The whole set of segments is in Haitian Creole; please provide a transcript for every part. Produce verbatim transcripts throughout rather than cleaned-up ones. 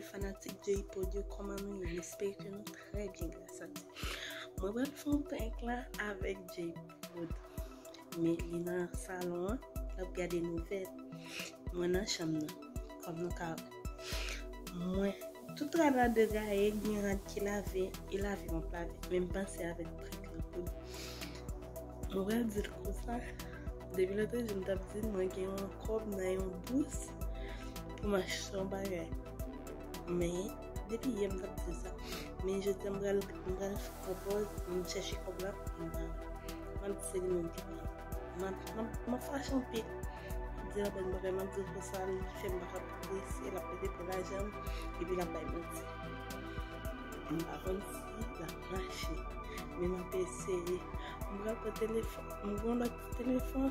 Fanatik J-Pod yo, kòman nou ye? M espere ke nou trè byen gras a Dye. Mwen pral fè yon prank la avèk J-Pod. Men li nan salon an, l ap gade nouvèl. Mwen nan chanm nan, kòm nou ka wè. Mwen, tout rad la degaye, gen rad ki lave, e lave m ap lave. Men m panse avèk prank lan pou li. Mwen pral di l konsa. Depi lòt jou m t ap di l mwen gen yon kòb nan yon bous pou m achte yon bagay. Men depi yè m t ap di l sa. Men jodi a m pral, m pral pran pòz, m chèche kòb la, m pa wè. M ap di se li menm ki pran. M ap, m ap, m ap fache anpil. M ap di l anpil bagay, m ap di l konsa, li fè m pa ka pwogrese, l ap mete pran lajan m, epi l ap bay manti. M pa konn si l ap mache. Men m ap eseye. M pral pran telefòn. M gen yon lòt telefòn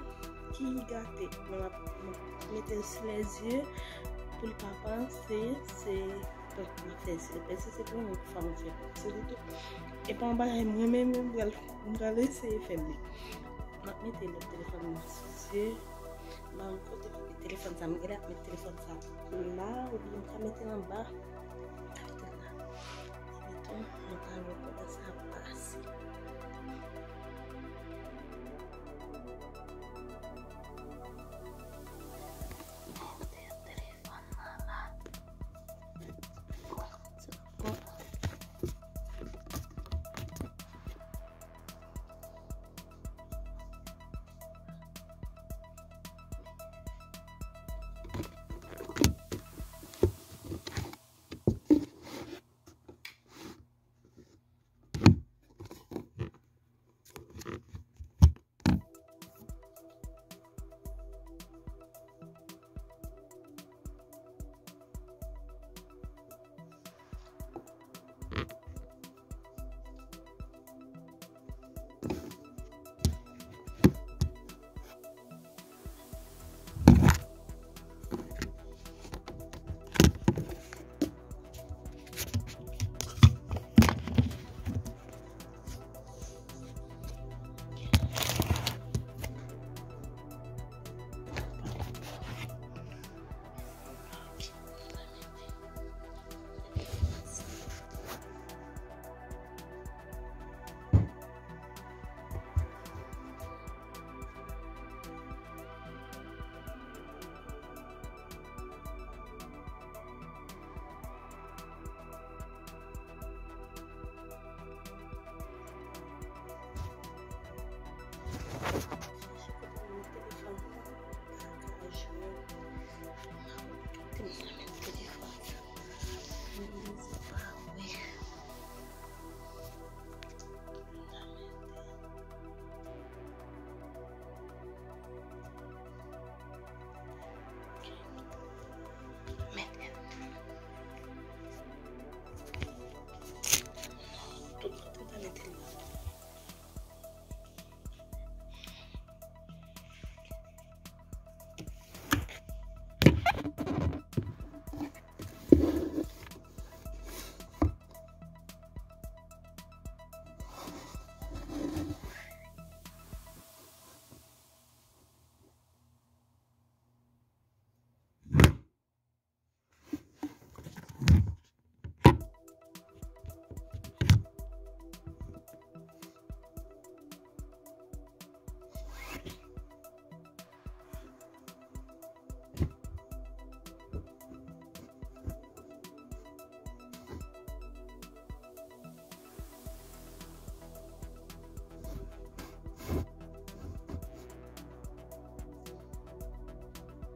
ki gate. Men m ap, m ap mete l sou lèzye pou l pa panse se prank m ap fè. Si l panse se prank, fò m fè prank sou li tou. E pa yon bagay mwen menm, m pral, m pral eseye fè l li. M ap mete lòt telefòn nan sou zye. M pa konn kote m ap met telefòn sa. M genlè ap met telefòn sa la, oubyen m ka mete l anba. M ka mete l la. Epi tou, nou pral wè kòman sa ap pase. Mete telefòn nan la.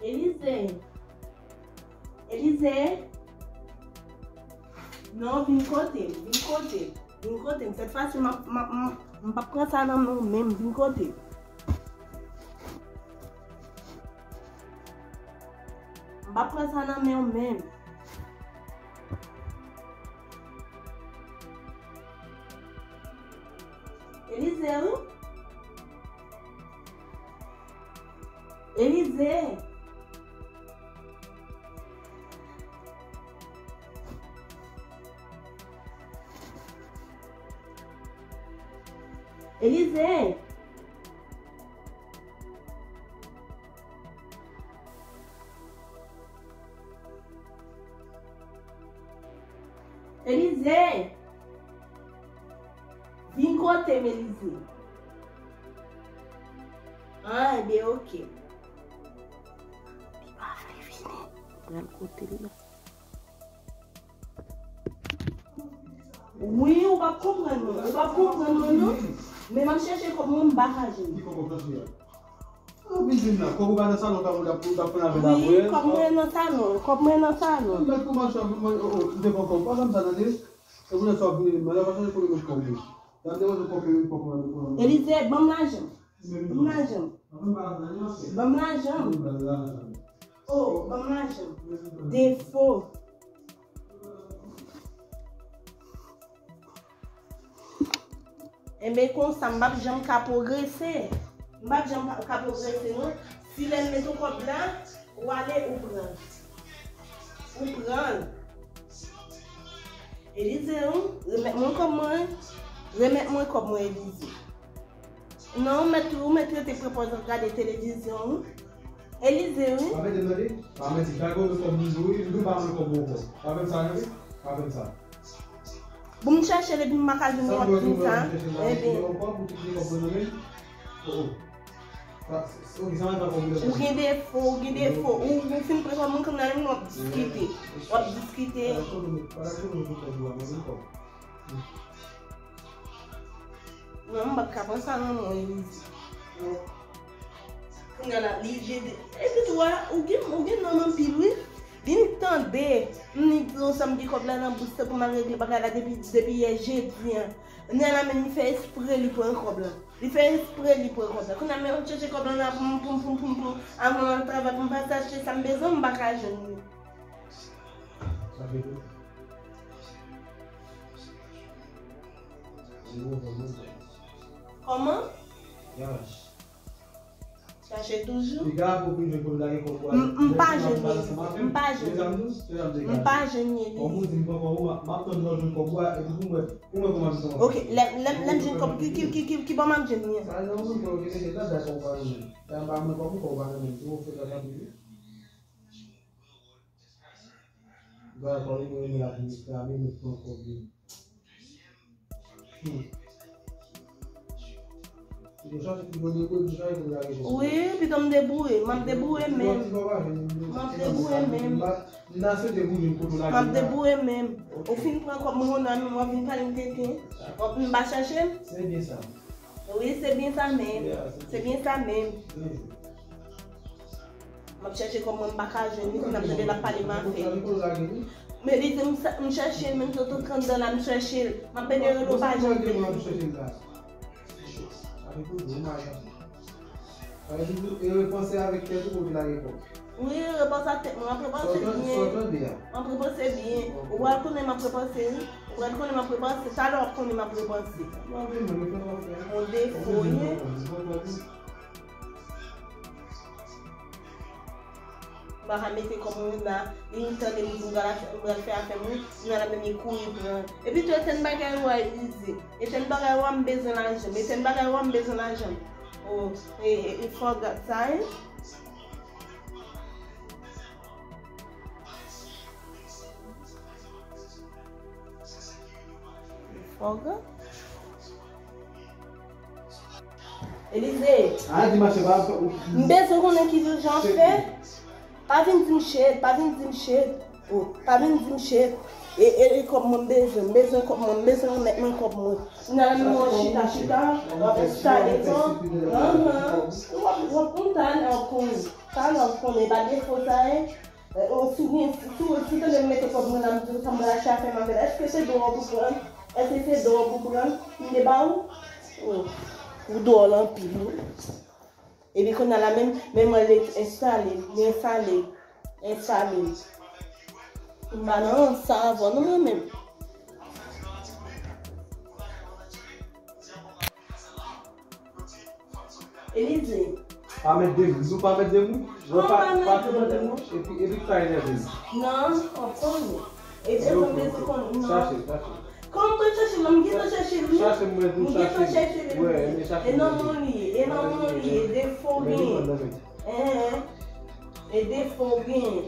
Elize. Elize. Non, vin kote m, vin kote m, vin kote m. Sèt fwa si m ap, m ap, m, m p ap pran sa nan men w menm, vin kote m. M p ap pran sa nan men w menm. Elize, wi. Elize. Elize. Vin kote m, Elize. Ah, ebyen, oke. Li pa vle vini. Mwen pral kote l la. Wi, ou p ap konprann mwen. Ou p ap konprann mwen, non. Men m ap chèche kòb mwen, m pa ka jwenn. Ki kòb w ap chèche a? Ah, vin jwenn la. Kòb ou pa nan salon, kòb ou t ap, ou t ap pran avè l apre. Wi, kòb mwen nan salon. Kòb mwen nan salon. Mèt kòmanse ap vin manje, oh, oh, m te pran kòb. Pa ban m sa, tande. Se pou lè sa w ap vin, mwen la pa chanje pou remèt kòb mwen. Tande, mwen kòb mwen, kòb mwen, kòb mwen. Elize, ban m lajan. Ban m lajan. Ban m lajan. Oh, ban m lajan. Defo. Enben, konsa, m p ap janm ka pwogrese. M p ap janm ka, ka pwogrese, non. Si lè m mete yon kòb la, ou ale, ou pran l. Ou pran l. Elize, wi, remèt mwen kòb mwen. Remèt mwen kòb mwen, Elize. Non, ou mèt, ou mèt rete pran pòz ap gade televizyon, wi. Elize, wi. Pa mete m tande. Pa mete, pa gade kòb mwen tou, wi. M tou pa mwen kòb mwen ankò. Pa fè m sa, tande. Pa fè m sa. Bon, m chèche l epi m pa ka jwenn, w ap di m sa. Ebyen. Ou gen defo, ou gen defo. Ou, ou fin pran kòb mwen, kounye a menm w ap diskite. W ap diskite. Non, m p ap ka pran sa nan men w, Elize. Kounye a la, li jete. Epi tou a, ou gen, ou gen nonm anpil, wi. Vin tande, m di w sa, m gen kòb la nan bous, tankou m al regle bagay la depi, depi yè jedi an. Kounye a la menm, li fè espre li pran kòb la. Li fè espre li pran kòb la. Kounye a menm, m ap chèche kòb la nan poum, poum, poum, poum, poum. Avan m al travay pou m pase achte sa m bezwen, m pa ka jwenn li. Kòman? Chache toujou? M, m pa jwenn li. M pa jwenn li. M pa jwenn li. Ok, lè, lè, lè m jwenn kòb, ki, ki, ki, ki, ki bò m ap jwenn li an? Gade, kòm li mwen la pou reklame, nou pran kòb li. Hmm. Wi, pito m debouye, m ap debouye menm. M ap debouye menm. M ap debouye menm. Ou fin pran kòb mwen kounye a menm, w ap vin pale m tenten. W ap vin ba chèche m. Se byen sa. Wi, se byen sa menm. Se byen sa menm. M ap chèche kòb mwen, m pa ka jwenn li, kounye a m tande l ap pale m afè. Men li di m sa, m chèche l, menm si w tou anndan la, m chèche l. M ap byen rele w pa janm vle. Wi, repanse ak tèt mwen, m ap repanse byen. M ap repanse byen. Ou pral konnen m ap repanse, wi. Ou pral konnen m ap repanse. Talè w ap konnen m ap repanse. Yon defo, wi. M pa ka mete kòb mwen la, li tande m di m pral, m pral fè afè m, wi. M nan la menm li kouri pran. Epi tou, etèn bagay ou a, Elize. Etèn bagay ou a, m bezwen lajan. Etèn bagay ou a, m bezwen lajan. Oh, e, e, e, forget sa, wi. Forget. Elize. Ah, di mache pa. M bezwen konnen ki jan w fè. Pa vin di m shit, pa vin di m shit. Oh, pa vin di m shit. E, e, e kòb mwen m bezwen, m bezwen kòb mwen, m bezwen remèt mwen kòb mwen. M nan yon chita, chita, w ap enstale kò. Anhan. W ap, w ap, m ta nan konnen. Talè w ap konnen, pa defo sa, en. Eh, oh, si w gen, si, si w, si w tande m mete kòb mwen nan, m di w sa m pral achte afè m avè l, èske se dwòg ou pran? Èske se dwòg ou pran? M te ba ou? Oh, ou dwòl anpil, wi. Epi kounye a la menm, menm mwen l enstale, li enstale, enstale. M pa nan sa avè w non, mwen menm. Elize. Pa mèt de m. M di w pa mèt de m, wi. Kòman pa mèt de m? Epi, epi sa enève m. Non, w ap konnen. Epi sa m bezwen konnen, non. Chache, chache. Kòman mwen chache l? M gentan chèche l, wi. Chache m, mwen di w chache. M gentan chèche l, wi. E nan men w li ye, e nan men w li ye, defo w genyen. Enhen. E defo w genyen.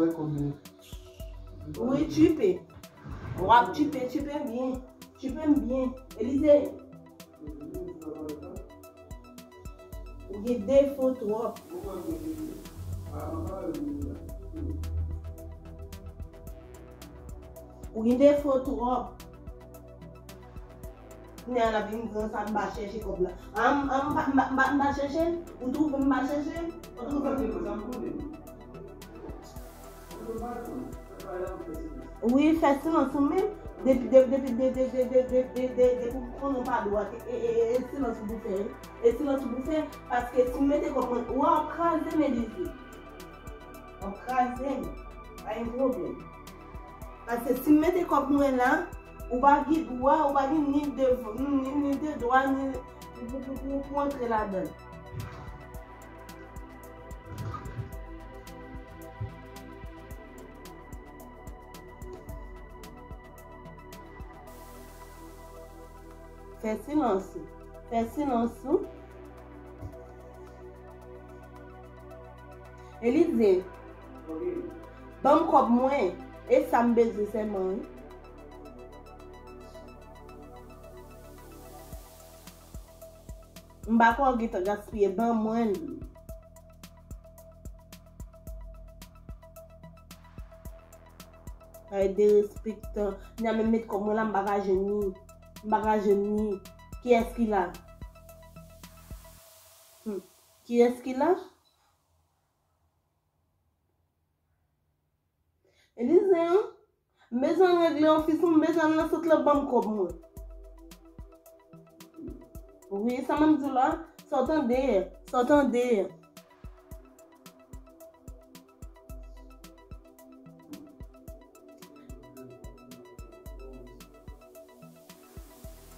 bay kòb li. Wi, tchipe. W ap tchipe, tchipe m byen. Tchipe m byen. Elize. Ou gen defo twòp. Ou gen defo twòp. Kounye a l ap vin pran sa m pa chèche kòb la. A, m, a, m pa, m pa, m pa, m pa chèche l? Ou twouve m pa chèche l? Ou twouve m? Wi, fè silans ou menm. Depi, depi, depi, de, de, depi w konnen w pa dwat, e, e, e, e silans ou pou fè, wi. E silans ou pou fè, paske si m mete kòb mwen, w ap kraze m, Elize. W ap kraze m. Pa gen pwoblèm. Paske si m mete kòb mwen la, ou pa gen dwa, ou pa gen ni de, ni, ni de dwa, ni pou, pou, pou, pou antre ladan l. Fè silans ou. Fè silans ou. Elize, ban m kòb mwen. E sa m bezwen sèlman, wi. M pa kwè w gentan gaspiye, ban mwen l. Ay, derespektan. N a menm met kòb mwen la, m pa ka jwenn li. M pa ka jwenn li. Kiyès ki la? Kiyès ki la? Elize, m bezwen regle yon fis, m bezwen al nan sant lan, ban m kòb mwen. Wi, sa m ap di w la, sa w tande, sa w tande.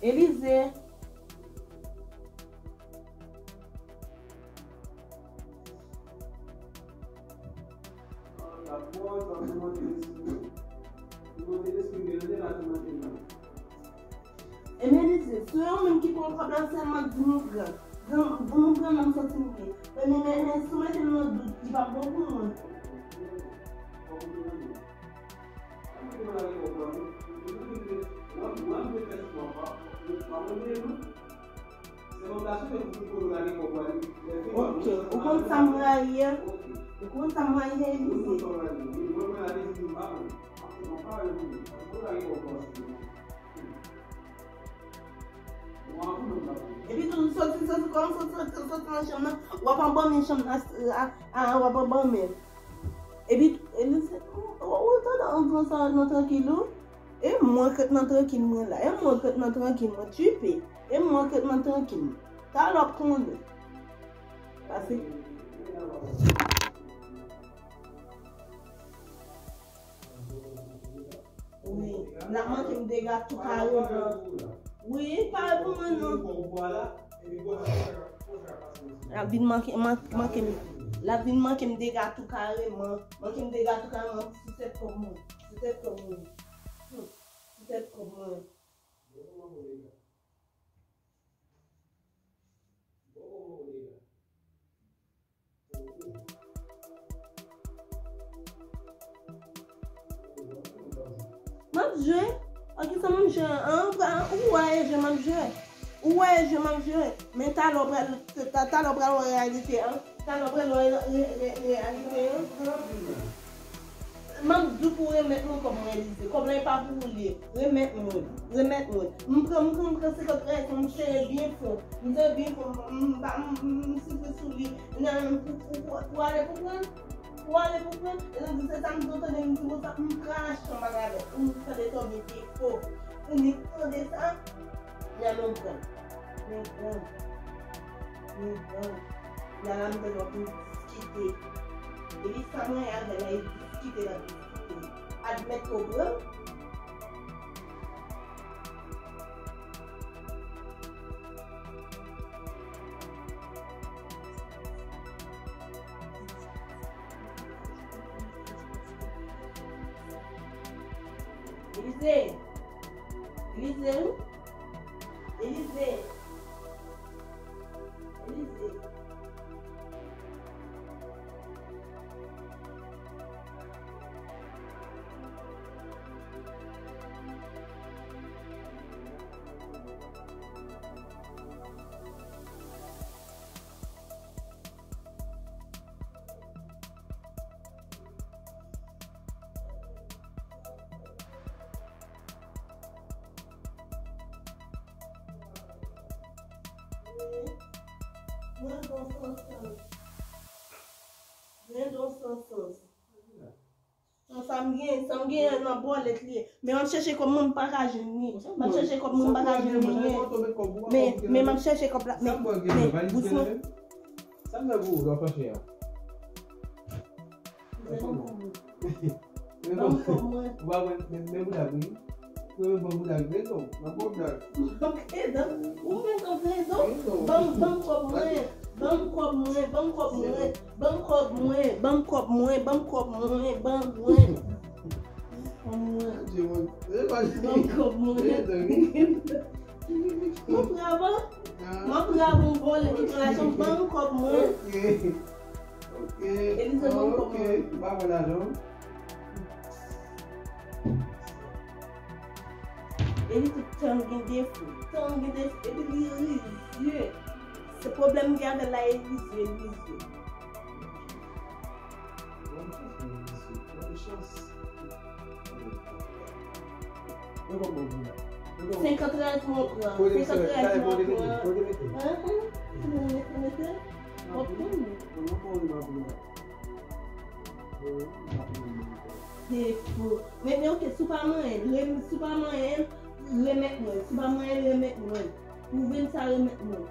Elize. Ebyen, Elize, si w menm ki pran kòb la, sèlman di m ou pran. Di m, di m ou pran, nan m santi m byen. Men, men, men, men, si w mete m nan dout, li p ap bon pou mwen. Ok, ou konn sa m rayi a? Ou konn sa m rayi a, Elize? Epi tou, soti, soti, kòm soti, soti, soti nan chanm nan, w ap anbòmen chanm nan, a, a, w ap anbòmen. Epi, Elize, ou, ou tande anvan sa nan trankil ou? E mwen k ret nan trankil mwen la. E mwen k ret nan trankil mwen, tipe. E mwen k ret nan trankil mwen. Talè w ap konnen. Pase. Wi. L ap manke m dega tou kareman. Wi, pa pou mwen non. L ap vin manke, man-, manke m. L ap vin manke m dega tou kareman. Manke m dega tou kareman. Sou tèt kòb mwen. Sou tèt kòb mwen. Sou tèt kòb mwen. M ap jwe. Ok, sa m ap jwe an? An, ou wè e jwe m ap jwe. Ou wè e jwe m ap jwe. Men talè w pral, ta-, talè w pral wè reyalite an. Talè w pral wè re-, re-, reyalite an. M ap di w pou w remèt mwen kòb mwen, Elize. Kòb la e pa pou ou li ye. Remèt mwen. Remèt mwen. M pran, m pran, m pran senkant rèz, m sere byen fò. M sere byen fò, m, m, m, m, m soufri sou li. Nan, pou, pou, pou, pou ale pou pran. Pou ale pou pran. E nan di se sa m di w tande m di konsa, m krache yon bagay avè w. M tande tande defo. Ou ni tande sa? Nèg yo pran. Nèg pran. Nèg pran. Nèg la m tande w ap diskite. Epi sa mwen avè l la, e diskite l ap diskite. Admèt ke w pran. Elize. Elize, wi. Elize. Elize. Mwen bon sans. Mwen bon sans. Nan sa m gen, sa m gen nan bòlèt li ye. Men m ap chèche kòb mwen, m pa ka jwenn li. M ap chèche kòb mwen, m pa ka jwenn li. Men, men m ap chèche kòb la. Men, men, dousman. Sa m nan pou ou, lò fache a. Ban m kòb mwen. Ban m kòb mwen. Ou pa wè, men, men bouda wi. Mwen ban bouda wi, men non, nan bon bouda. Ok, donk, ou menm konprann, donk, ban m, ban m kòb mwen. Ban m kòb mwen, ban m kòb mwen. Ban m kòb mwen, ban m kòb mwen, ban m kòb mwen, ban mwen. Ban mwen. Ban m kòb mwen. M ap pran avan. M ap pran avan vòlè ki pran lajan m, ban m kòb mwen. Ok. Ok. Elize, ban m kòb mwen. Ok. M pa pran lajan. Elize tout tan gen defo. Tan gen defo. Epi li rizye. Se pwoblèm m gen avè l la, Elize, Elize. Senkant rèz mwen pran. Senkant rèz mwen pran. Hein? Mete, mete. Kòb pou mwen. Defo. Men, men, ok, si w pa manyen, rem-, si w pa manyen, remèt mwen. Si w pa manyen, remèt mwen. Ou vin sa, remèt mwen.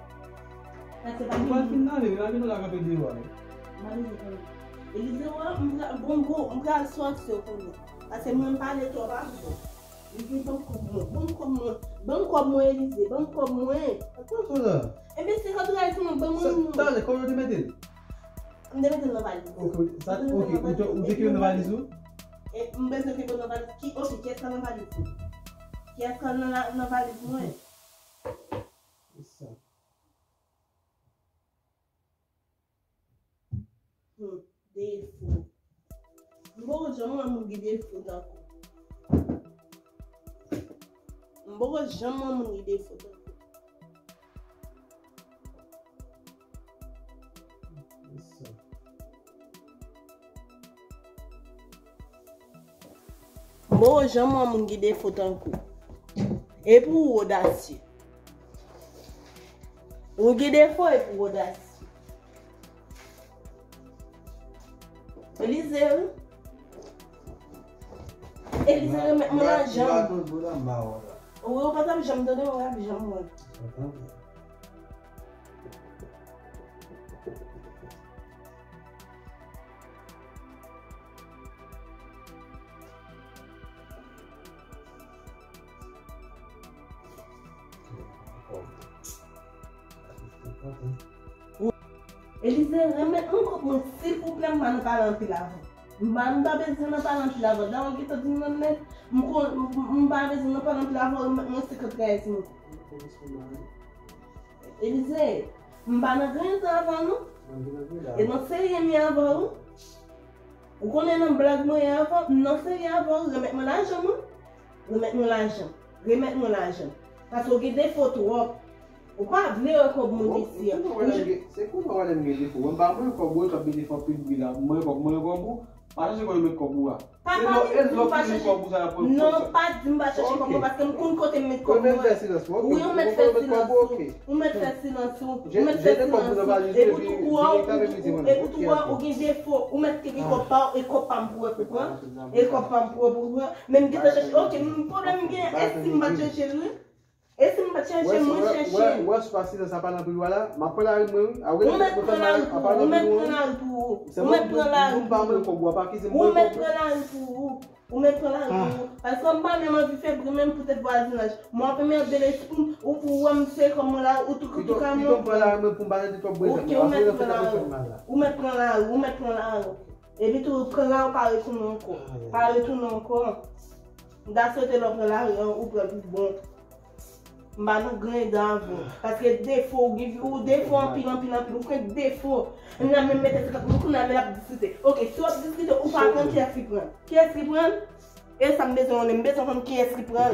Sa se pa... Ou pral fin nan, men pa gen dwa kanpe deyò a, non. M pa bezwen kanpe. Elize, wè, m pral, bon, bon, m pral sòti w konnen. Paske mwen, m pale twòp avè w. Li di, "Ban m kòb mwen, ban m kòb mwen, ban m kòb mwen, Elize, ban m kòb mwen." Kòb sa la? Ebyen, senkant rèl mwen, ban mwen. Talè, kòb yo te mete l? M te mete l nan valiz. Ok, sa, ok, ou te, ou te kenbe nan valiz ou? E, m bezwen kenbe nan valiz. Ki, ok, kiyès ka nan valiz ou? Kiyès ka nan la, nan valiz mwen? E sa. Hmm, defo. M poko janm wè moun gen defo tankou. M poko janm wè moun gen defo tankou. M poko janm wè moun gen defo tankou. E pou ou odasye. Ou gen defo epi w odasye. Elize, wi. Elize, remèt mwen lajan m. Wi, ou pa t ap janm tande, ou p ap janm wè. Elize, remèt mwen kòb mwen, silvouplè, m pa nan pale anpil avè w. M pa, m pa bezwen nan pale anpil avè w. Dayè, w gentan di m nan nèt, m kon, m, m pa bezwen nan pale anpil avè w, remèt mwen senkant rèl mwen. Elize, m pa nan griyen dan avè w, non. E nan serye m ye avè w. Ou konnen nan blag mwen ye avè w, m nan serye avè w, remèt mwen lajan mwen. Remèt mwen lajan. Remèt mwen lajan. Paske w gen defo twòp. Ou pa vle wè kòb moun isi a. Se kounye a w wè lè m gen defo. Mwen pa mwen kòb ou, w ap mete fò pil bri la. Mwen kòb, mwen kòb ou. Pa chache kòb mwen kòb ou a. Papa, di m pa chache. Non, pa di m pa chache kòb mwen, paske m konn kote m met kòb mwen. Wi, ou mèt fè silans ou. Ou mèt fè silans ou. Ou mèt fè silans ou. Epi tou, ou, ou, epi tou, ou, ou gen defo. Ou mèt kenbe kòb pa w, e kòb pa m pou wè pou pran. E kòb pa m pou wè pou pran. Men m gentan chèche. Ok, m, pwoblèm m gen, èske m pa chèche l, wi? E si m pa t chèche, mwen chèche. Wè, wè, wè, si w pa silans, sa pa nan pri w la. M ap pran lari mwen, wi. Ou mèt pran lari pou ou. Ou mèt pran lari pou ou. Ou mèt pran lari pou ou. Ou mèt pran lari pou ou. Ou mèt pran lari pou ou. Paske m pa menm anvi fè bri menm poutèt vwazinaj. Mwen ap anmède lespri m, ou pou wè m se kòman la, ou tou, tou ka mwen. Pito m pran lari mwen pou m pa rete twòp bri. Ok, ou mèt pran lari. Ou mèt pran lari, ou mèt pran lari. Epi tou, pran lari, ou pa retounen ankò. Pa retounen ankò. M ta swete lè w pran lari an, ou pran pou bon. M pa nan griyen dan avè w. Paske defo, ou gen, ou defo anpil, anpil, anpil. Ou gen defo. M nan menm mete se kòk mwen kounye a, men l ap diskite. Ok, si w ap diskite, ou pa pran, kiyès ki pran? Kiyès ki pran? E sa m bezwen konnen, m bezwen konn kiyès ki pran.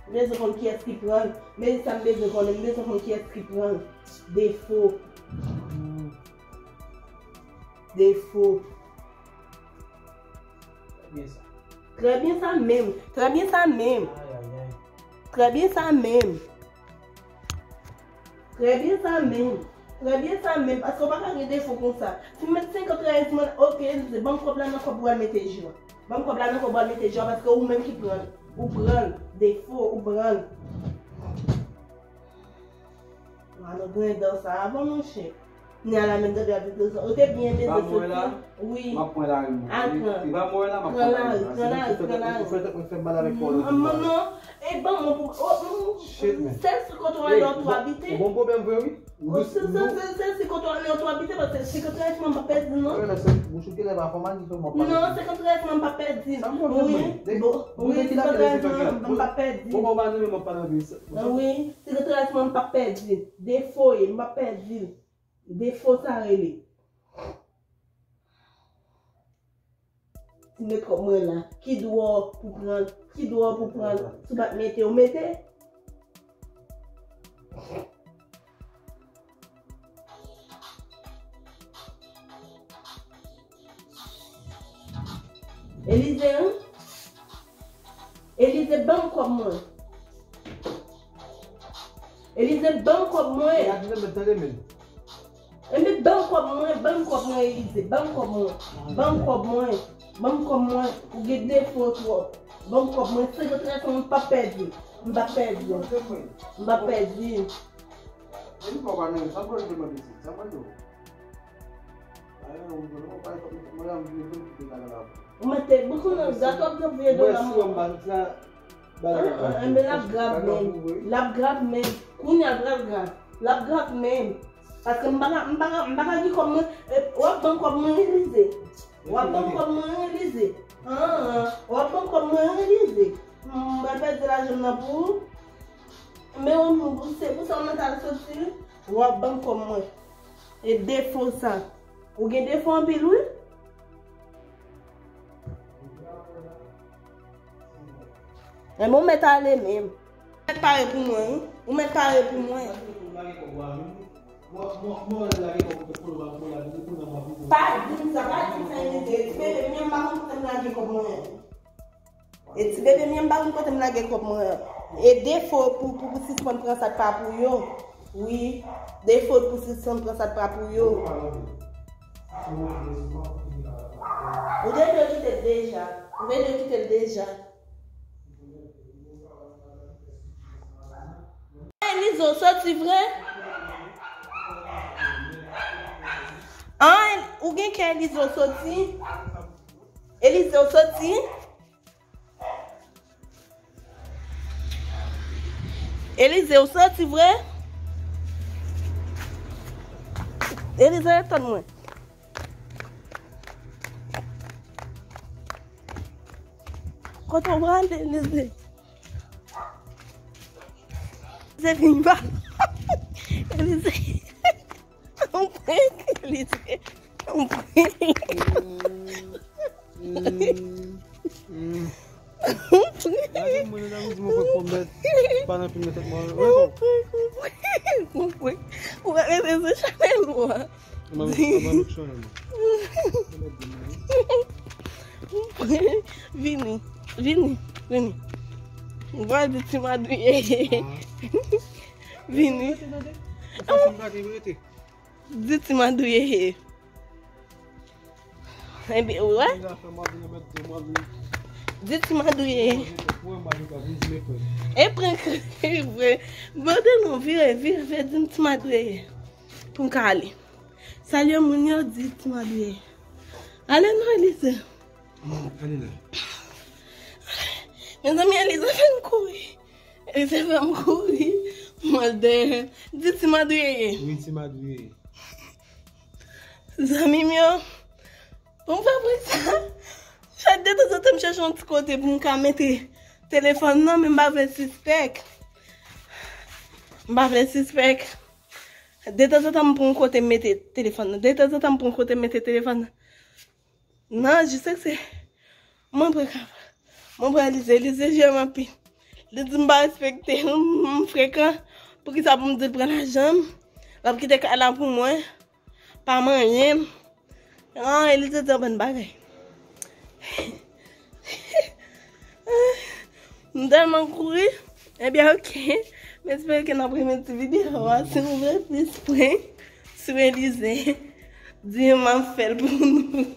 M bezwen konn kiyès ki pran. Men sa m bezwen konnen, m bezwen konn kiyès ki pran. Defo. Defo. Trè byen sa. Trè byen sa menm. Trè byen sa menm. Ay, ay, ay. Trè byen sa menm. Trè byen sa menm. Trè byen sa menm. Paske w pa ka gen defo konsa. Si m met senkant rèl mwen, ok, Elize, ban m kòb la nan kòb ou al mete jou a. Ban m kòb la nan kòb ou al mete jou a, paske ou menm ki pran l. Ou pran l. Defo, ou pran l. Wa nan griyen dan sa avan, monchè. Ni a la menm tande ap di sa. Ou te byen bezwen soti. Wi. M ap pran lari mwen. Al pran. Li pa mwen la, m ap pran lari mwen. Pran lari, pran lari, pran lari. Ou fè tèt mwen fè mal avèk kò. Non, non, non. E ban mwen pou, oh, mm, shit, man. Sèl si kote w ale w tou abite. Bon pwoblèm vre, wi. Oh, sèl, sèl, sèl, sèl si kote w ale w tou abite, paske si kote w ale mwen pa pèdi, non. Wè, la, se bouch ou ki lè pa fò mal ki fè mwen pa pèdi. Non, senkant rèl mwen pa pèdi. Sa m pwoblèm mwen. Wi, senkant rèl mwen pa pèdi. Bon, bon, pa nan men mwen pa nan vi. Wi. Senkant rèl mwen m p ap pèdi. Defo ye, m p ap pèdi l. Defo sa rele. Ti met kòb mwen la. Ki dwò pou pran l? Ki dwò pou pran l? Si w pa t mete, ou mete? Elize, an? Elize, ban m kòb mwen. Elize, ban m kòb mwen. Elize, ban m kòb mwen, ban m kòb mwen, Elize, ban m kòb mwen. Ban m kòb mwen, ban m kòb mwen. Ou gen defo twòp. Ban m kòb mwen, senkant rès mwen, m p ap pèdi. M p ap pèdi. M p ap pèdi. Ou mete, bon, konnen, gad w ap voye dola mwen. Enben, l ap grav menm. L ap grav menm. Kounye a l pral grav. L ap grav menm. Paske m pa ka, m pa ka, m pa ka gen kòb mwen. E, w ap ban m kòb mwen, Elize. W ap ban m kòb mwen, Elize. An, an. W ap ban m kòb mwen, Elize. M pral pèdi lajan m nan pou ou. Men w, se pou sa w nan ta soti. W ap ban m kòb mwen. E defo sa. Ou gen defo anpil, wi. Enben, ou mèt ale menm. Ou mèt pare pou mwen, wi. Ou mèt pare pou mwen. Pa di m sa, pa di m sa, Elize. Ti bebe, mwen, m pa konn kote m lage kòb mwen. E ti bebe, mwen, m pa konn kote m lage kòb mwen an. E defo pou, pou, pou sispann pran sa k pa pou yo. Wi, defo pou sispann pran sa k pa pou yo. Ou te dwe kite l deja. Ou te dwe kite l deja. Elize, w soti vre? An, ou gen kè Elize, w soti? Elize, w soti? Elize, ou soti vre? Elize, tann mwen. Kote w prale, Elize? Elize, vin pa. Elize. Yon prank, Elize. Yon prank. Yon prank. Yon prank, yon prank. Ou pa rete sou chanèl ou a. Yon prank. Vini, vini, vini. Mwen di ti madouye. Vini. Di ti madouye. Enben, wè. Di ti madouye. E prank, vre. Mande non, vire, vire, vire, di m ti madouye. Pou m ka ale. Salye moun yo, di ti madouye. Ale non, Elize. Ale la. Mezanmi, Elize fè m kouri. Elize fè m kouri. Mwen dèyè. Di ti madouye ye. Wi, ti madouye ye. Zanmi m yo, pou m fè prank sa, chak detanzantan m chèche yon ti kote pou m ka mete telefòn nan, men m pa vle sispèk. M pa vle sispèk. Detanzantan m pran yon kote m mete telefòn nan. Detanzantan m pran yon kote m mete telefòn nan. Non, jis se mwen pran kap. Mwen pran Elize. Elize jere m anpil. Li di m pa respekte l, m frekan. Poukisa pou m di l pran lajan m? L ap kite kay la pou mwen. Pa manyen m. An, Elize di yon bann bagay. M tèlman kouri. Ebyen, oke. M espere ke n ap renmen ti videyo a. Si nou vle plis prank sou Elize, di m, m ap fè l pou nou.